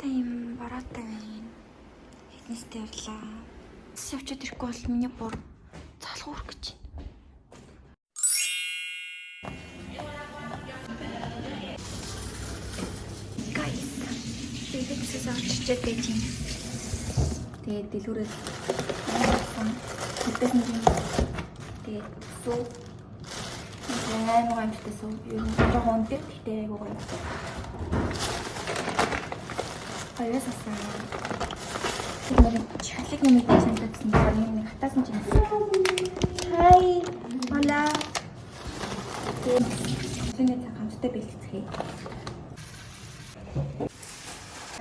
Та юм бараатай байна. Фитнестэй явлаа. Явчаад ирэхгүй бол миний бур залхуу өрөх гэж байна. Guys, би фитнесээс орж ирчээд байж юм. Тэгээд дэлгүүрээс хөтөлсөн юм. Тэгээд сүү амар гоё амттай сүү. Ер нь жоохон өндөр гэхдээ айгүй гоё амттай. Хоёроос асаа. Тэр нэг чихлэг нэмэгдэх санагдсан болохоор нэг хатаасан чинь. Hi. Hola. Тэгээд өглөөний цаг хамтдаа бэлтгэцгээе.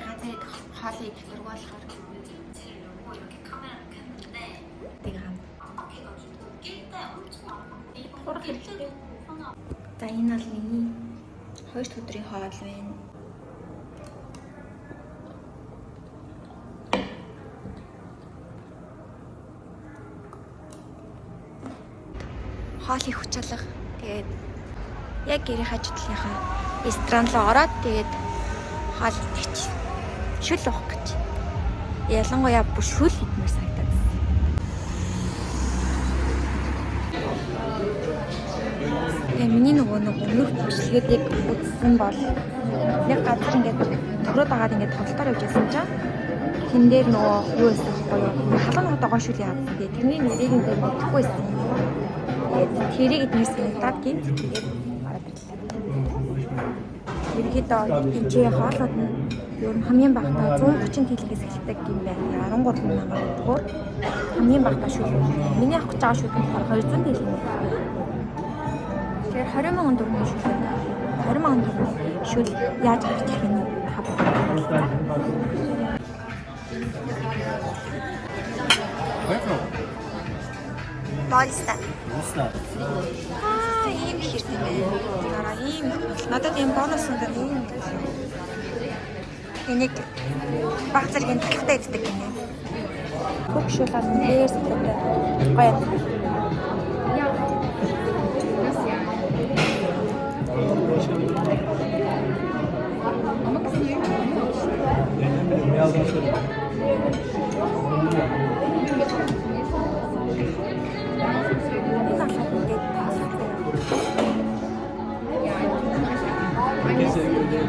Газар идэх хоол идэх дургүй болохоор тэг хам. Хурах хэрэгтэй. За, энэ бол миний хоёр дахь өдрийн хоол байна. Хоол их хүчалга. Тэгээд яг гэрийн хажуу талынхаа ресторан руу ороод тэгээд хоол идэх шүл уух гэж. Ялангуяа бүр шүл идмээр санагдаад байна. Тэгээ миний нөгөө нэг өмнөх бичлэгийг үзсэн бол нэг газар ингээд тохироод агаад ингээд тоглолтоор явж байсан чинь тэн дээр нөгөө юу байсан байхгүй юу? Халуун нутгаа шүл яадсан. Тэгээ тэрний нэрийг ингээд мэдэхгүй байсан. Тэгээд тэрийг идмээр санагдаад гинт тэгээд ороод ирлээ. Ерөнхийдөө энэ чи хоолууд нь ер нь хамгийн багадаа 130 TL-ээс эхэлдэг юм байна. 13 мянган төгрөгөөр хамгийн багадаа шүл. Миний авах гэж байгаа шүл нь болохоор 200 TL юм. Тэгэхээр 20 мянган төгрөгийн шүл байна. 20 мянган төгрөгийн шүл яаж авах юм та бүхэн харуулъя. Where from? Боолста. Russia. Аа, ийм их хэрэг юм байна. Дараа ийм их бол надад ийм бонус өндөр ийм юм. Энийг баг зэргийн талхтай иддэг гинэ. Бүх шүл бол нээр сэтгэлтэй. Гоё. Nasıl yani? Ama kız yemiyor işte. Ne aldığını söyle. Энэ болохоор ингээд тоосоо. Herkese gönder.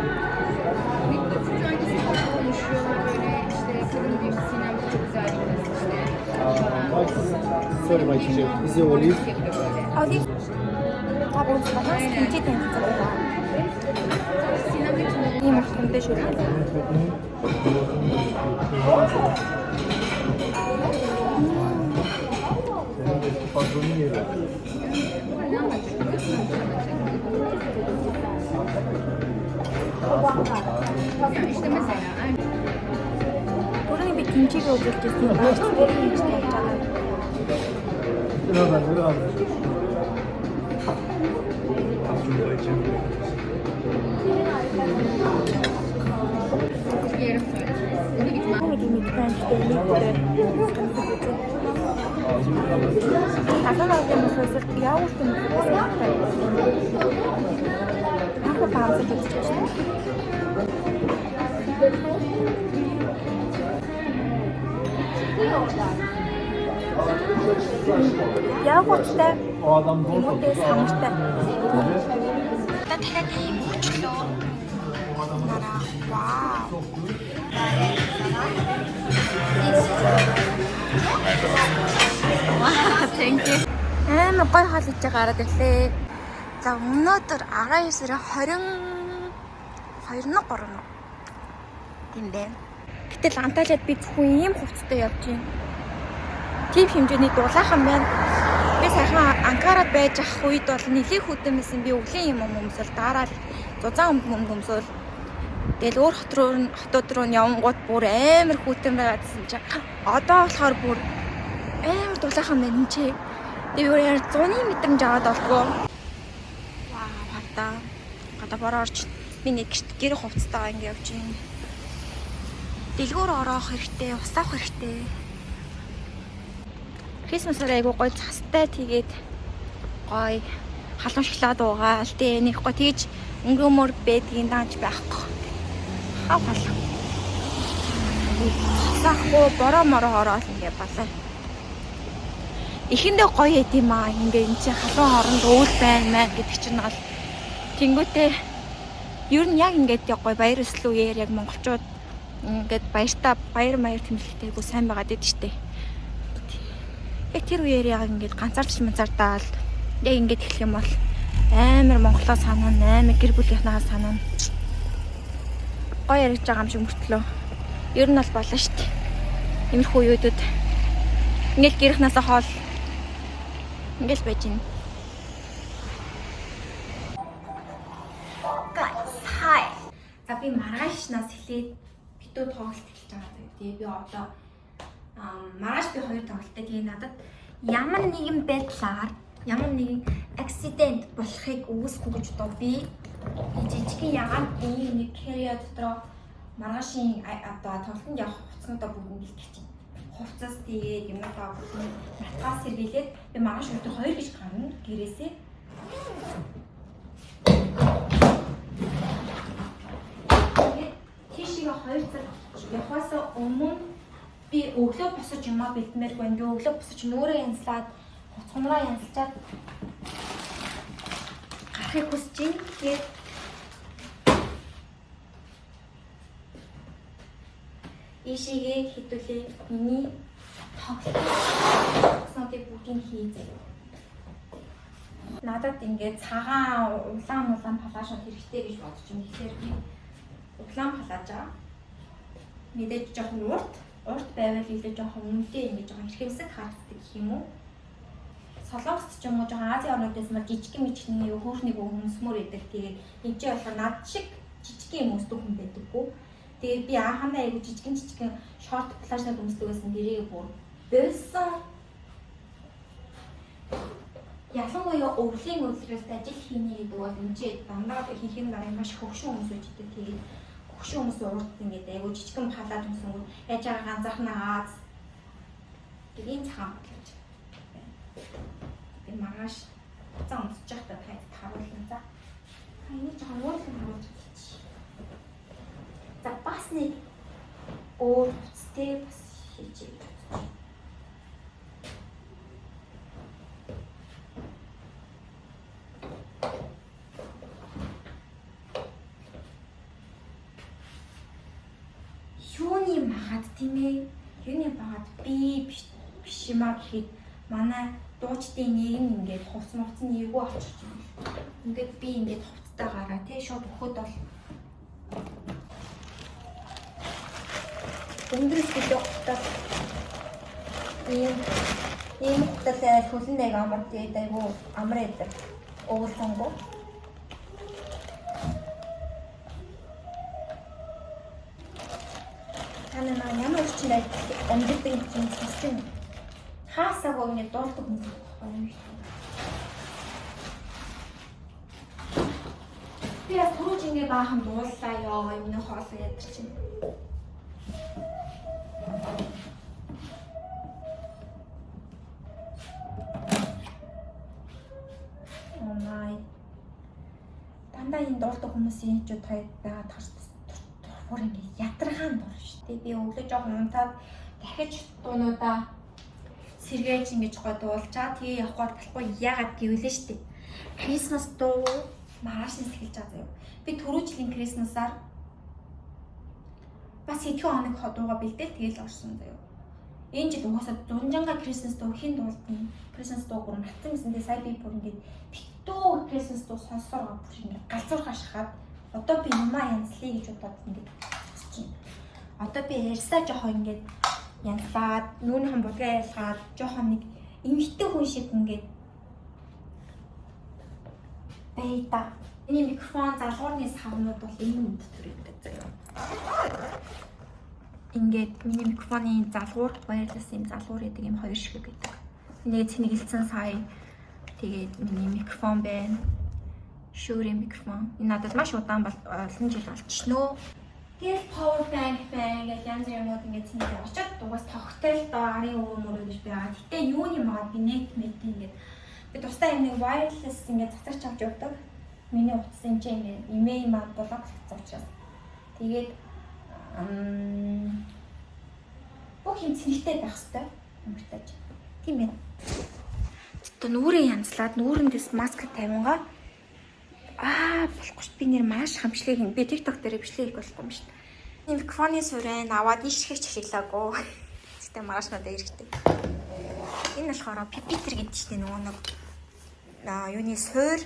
Çünkü öncesinde konuşuyorlar böyle işte kadın diyor Sinem çok güzel bir kız işte. Sorry, my teacher. Is it olive? Yapıyor böyle. Olive та бүгд баланс хэмжээ танилцсан байна. Sinem de kim Ийм их хэмжээ шүл. Senin eski patronun yeri. Ne anlatacak? Ya işte mesela aynen. Түрүүний би кимчиг үзүүлж ирсэн юм байна. Тэр хэмжээ яаж байгаа. Ne ben ne aldım? Bir yarım söyle. Bunu gitmem. Нэг юм байна гэдэг нэг дээр. Халуун аргын мөхөөсөл яогурт юм байна. Анх удаа амсаж үзэж байна. Яогурттай O adam zor хүмүүстээ самартай. Одоо дахиад ийм өчлөө. Нараа. Вау. Wow, thank you. Амар гоё хоол хийж гараад ирлээ. За, өнөөдөр 19 сарын 22 3 нь. Тийм байна. Гэтэл Анталиад би зөвхөн ийм хувцастай явж байна. Тийм хэмжээний дулаахан байна. Би сайхан Анкарад байж ах үед бол нэлээд хүйтэн байсан. Би өглөө юм өмсөл, дараа зузаан өмд өмсөл. Тэгэл өөр хот руу, хотод руу нь явангууд бүр амар хүйтэн байгаадсэн чинь одоо болохоор бүр амар дулаахан байна энэ чи. Тэгээ бүр яар зуны мэдрэмж аваад болдгоо. Вау, хатаа. Гадаа бороо орж би нэг гэрт гэр хувцастайгаа ингэ явж байна. Дэлгүүр ороох хэрэгтэй, ус авах хэрэгтэй. Christmas-аар айгуу гоё цастай, тэгээд гоё халуун шоколад уугаал тэгээ нэг гоё тэгж өнгөрөөмөр байдгийн даанч байхгүй. Хав халуун. ингээд цасаахгүй бороо мороо ороод ингээд балаа. Эхэндээ гоё байд юм аа. Ингээ эн чинь халуун оронд өвөл байна мэн гэдэг чинь бол тэнгүүтээ ер нь яг ингээд яг гоё баяр ёслол үеэр яг монголчууд ингээд баяртай баяр маяр тэмдэглэхдээ айгу сайн байгаад идэв штэ. Яг тэр үеэр яг ингээд ганцаардч манцаардаал яг ингээд эхлэх юм бол амар монголоо санаана, амар гэр бүлийнхнаа санаана. Гоё яригдж байгаа юм шиг мөртлөө. Ер нь бол болно штэ. Иймэрхүү үеүүдэд ингээл гэрхнээсээ хоол ингээл байж гин. Guys, hi. За би маргаашнаас эхлээд битүү тоглолт эхэлж байгаа заяа. Тэгээ би одоо маргааш би хоёр тоглолттой. Тэгээ надад ямар нэгэн байдлаар ямар нэгэн accident болохыг үүсэхгүй гэж одоо би жижигхэн ягаан ийм нэг carrier дотроо маргаашийн одоо тоглолтод явах хувцснуудаа бүгд нь бэлтгэж чинь. Хувцас тэгээд юмудаа бүгд нь натгаас сэргийлээд би маргааш өдөр 2 гэж гарна гэрээсээ. Тэгээд тийшээ 2 цаг явахаас өмнө би өглөө босож юмаа бэлдмээргүй ингээ өглөө босож нүрээ янзлаад хувцгнараа янзлчаад гарахыг хүсэж байна. Тэгээд ийшээгээ хэдүүлээ миний тоглолтын бүгдийг хий заяа. Надад ингээд цагаан улаан улаан палаашууд хэрэгтэй гэж бодож байна. Тэгэхээр би улаан палаажаа мэдээж жоохон урт байвал илүү жоохон үнэтэй ингээд жоохон хэрхэмсэг харагддаг гэх юм уу? Солонгост ч юм уу жоохон Азийн орнуудаас мал жижигхэн мичний хөөхнийг өмсмөр идэг. Тэгээд энэ ч болохоор над шиг жижигхэн юм өмсдөг хүн байдаггүй. Тэгээд би анхандаа айгу жижигэн шорт плашнууд өмсдөг байсан. Тэрийг бүр болсон. Ялангуяа өвлийн улиралд ажил хийнэ гэдэг бол энэ ч дандаа хийх нь дараа маш хөгшин хүмүүс үждэг. Тэгээд хөгшин хүмүүс урд ингээд айгу жижигэн халаад өмсөнгүүд яаж байгаа ганцаархнаа Аз. Тэгээд энэ цагаан бодлоо. Би маргааш хуцаа өмсөж байхдаа та харуулна за. Энийг жоохон уурлан харуулж өгч. За бас нэг өөр хувцастай бас хийж гэж бодож. Юуны магаад тийм ээ? Юуны багад би биш юм а гэхэд манай дуучдын нэг нь ингээд хувц мувц нь эвгүй болчих юм. Ингээд би ингээд хувцтай гараа тий шууд өгөхөд бол өндрөс гэдэг хутал ийм хутал хөлн нэг амар тэгээд айгу амар байдаг. Уулсангүй. Та нар ямар орчинд амьдардаг юм чинь сонсч байна. Хаасаагүй ингэ дуулдаг хүмүүс байхгүй юм шиг. Би бас түрүүч ингэ баахан дууллаа ёо юмны хоолой ядар чинь. Oh my. Дандаа энэ дуулдаг хүмүүсийн ч удаа байгаа бүр ингэ ятархаан дур шүү дээ. Би өглөө жоохон унтаад дахиж дуунуудаа сэргээж ингэж гой дуулчаа. Тэгээ явахгүй болохгүй яагаад гэвлээ шүү дээ. Christmas дуу маргаашнаас эхэлж байгаа заяа. Би түрүү жилийн Christmas-аар бас хэдхэн хоног дуугаа бэлдээл тэгэл орсон заяа. Энэ жил угаасаа дунжанга Christmas дуу хэн дуулдیں۔ Christmas дуу бүр матсан гэсэндээ сая би бүр ингэж битүү Christmas дуу сонсороо бүр ингэ галзуурхаа шахаад одоо би юмаа янзлая гэж бодоод ингэж сонсож байна. Одоо би ярьсаа жоохон ингэж янзлаад нүүнийхэн будгаа ялгаад жоохон нэг эмэгтэй хүн шиг ингэж байда. Миний микрофон залгуурны савнууд бол энэ юм дотор байдаг заяа. Ингээд миний микрофоны залгуур wireless юм залгуур гэдэг юм хоёр шиг гэдэг. Нэг цэнэгэлцэн сая тэгээд миний микрофон байна. Shure микрофон. Энэ надад маш удаан бол олон жил болчихноо. Тэгэл power bank байна гэж янз бүрийн юмнууд ингээд цэнэглээ. Очоод угаас тогтоол доо арын өвөө мөрөө гэж байгаа. Гэтэ юуны магаад би нет мэт ингээд би тусдаа юм нэг wireless ингээд цацагч авч явдаг. Миний утас энэ чинь ингээд имэйл мад блоклогдсон учраас. Тэгээд тийм цэнэгтэй байх хэвээр ямар тааж. Тийм байна. Одоо нүрээ янзлаад нүүрэндээс маск тавингаа аа болохгүй ш би нэр маш хамшлыг хин. Би TikTok дээр бичлэг хийх болохгүй юм шүү дээ. Микрофоны сүрэн аваад иш их ашиглаагүй. Гэтэ маргааш надад хэрэгтэй. Энэ болохоор пипитер гэдэг чинь нөгөө нэг юуны суур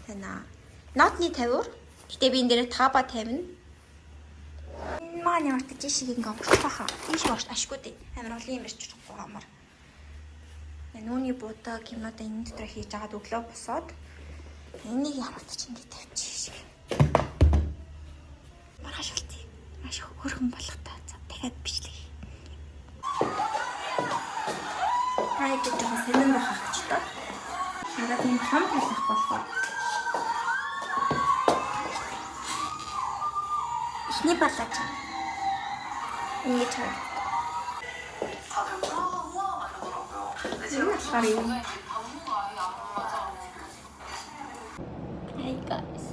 тана нотны тавиур. Гэтэ би энэ дээр таба тавина. Энэ маань ямар ч жишг ингээ онгорчих байхаа. Энэ шиг орч ашгүй дээ. Амар олон юм ярьж чадахгүй амар. Нүүний будаг юмнуудаа энэ дотор хийж агаад өглөө босоод энийг ямар ч ингэ тавьчих шиг. Маргааш болтыг. Маш хөөрхөн болох та. За дахиад бичлэг хий. Та хэд жоохон сонирн байх гэж та. Надад ийм том талах болохоор. Эхний балаач. Ингэж харагдав. Энэ болохоор юм. Hey guys.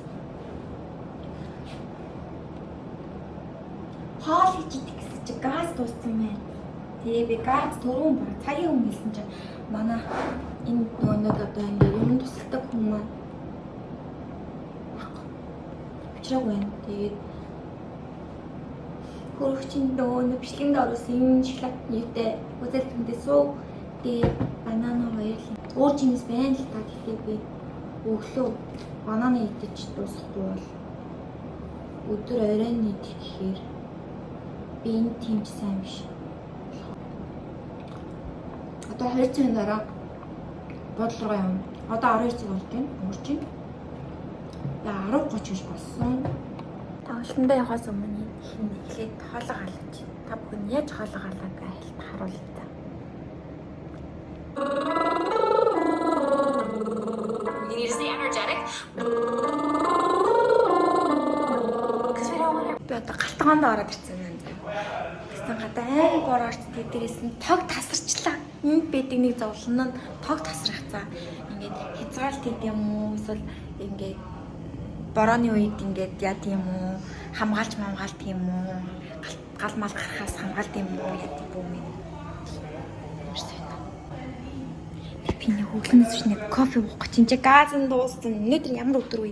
Хоол хийж идэх гэсэн чи газ дууссан байна. Тэгээ би газ түрүүн баг цагийн өмнө хэлсэн чинь манай энэ нөгөө нэг одоо ингээ юм тусалдаг хүн маань байхгүй. Учраагүй байна. Тэгээд хөрөгчин нөгөө нэг бичлэгэнд оруулсан юм шоколад юутай үзэл түндээ суу. Тэгээ банана хоёр л өөр жимс байна л та. Тэгэхээр би өглөө банана идэж дуусахгүй бол өдөр оройн идэх гэхээр би энэ тийм ч сайн биш. Одоо 2 цагийн дараа буудлын руу явна. Одоо 12 цаг болж байна. Өнгөрч байна. Тэгээ 10:30 гэж болсон. Тоглолтондоо явахаас өмнө эхлээд хоолоо галж. Та бүхэн яаж хоолоо галааг айлт харуулъя та. You need to stay energetic. Because we don't want to Би одоо галтгоонд ороод ирсэн юм байна. Тэгсэн гадаа айн гор орч тэг дээрээс нь тог тасарчлаа. Энд байдаг нэг зовлон нь тог тасрах цаа. Ингээд хязгаарлалт хийх юм уу? Эсвэл ингээд борооны үед ингээд яд юм уу? Хамгаалж мамгаалт юм уу? Гал мал гарахаас хамгаалт юм уу? Яд юм бүү мэн. Ямар сайн. Би нэг хөглөнөөс ч нэг кофе уух гэж энэ чи газ нь дууссан. Өнөөдөр ямар өдөр вэ?